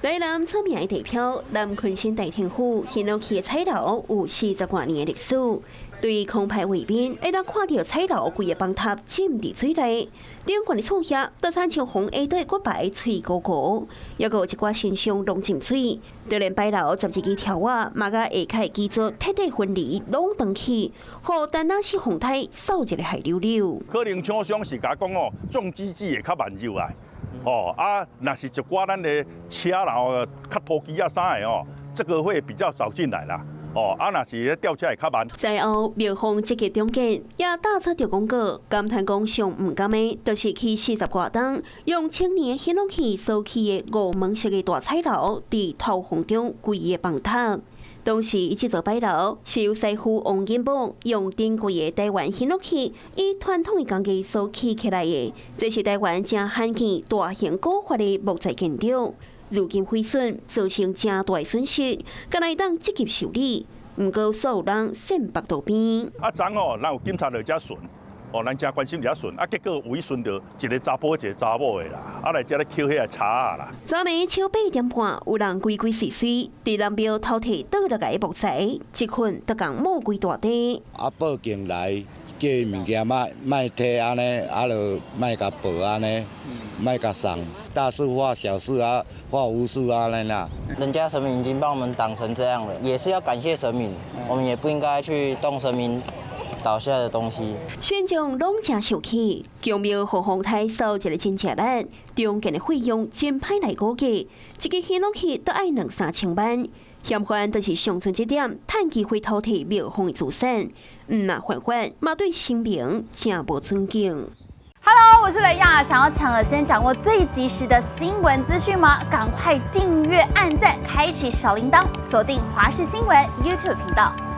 台南出名的地標南鯤鯓大天府，顯露起的彩樓有40外年的歷史。對空拍畫面，會當看著彩樓規個崩塌浸佇水內，頂懸的厝瓦都親像予下底骨牌脆糊糊，猶閣有一寡神像攏浸水，就連牌樓12支柱仔，嘛佮下跤的基座徹底分離，攏斷去，予陳那死風颱掃一个害溜溜。可能廠商是共講哦，重機具會較慢入來，哦啊，若是一寡咱的車然後較拖機啊啥的哦，這個會比較早進來啦。哦，啊，若是吊車會較慢。災後廟方積極重建，也打出著廣告，感嘆講上毋甘的，就是起40外冬用千年的顯露器所起的五門式的大彩樓，佇颱風中規个崩塌。當時這座牌樓是由師傅王金寶用珍貴的台灣顯露器，以傳統的工藝所起起來的，這是台灣誠罕見大型古法的木材建築。如今毀損，造成誠大的損失，敢若會當積極修理，毋過所有人散縛路邊。啊，昨哦，咱有警察來遮巡，哦，咱誠關心遮巡，啊，結果有巡著一个查埔一个查某的啦，啊來遮咧抾彼个柴仔啦。昨暝笑8點半，有人鬼鬼祟祟佇南廟偷提倒落來的木材，一捆就共冒規大塊。啊，報警來叫伊物件莫莫提按呢，啊，就莫共報按呢，莫共送，大事化小事啊，化無事啊，按呢啦。人家神明已經幫我們擋成這樣了，也是要感謝神明，我們也不應該去動神明倒下的東西。信眾攏誠受氣，宮廟予風颱掃一个真吃力，重建的費用真歹來估計，一支顯露器都愛兩三千萬。嫌犯就是上村這點，趁機會偷提廟方的資產，毋若犯法，嘛對神明誠無尊敬。 Hello，我是雷亞，想要搶先掌握最及時的新聞資訊嗎？趕快訂閱、按讚、開啟小鈴鐺，鎖定華視新聞 YouTube 頻道。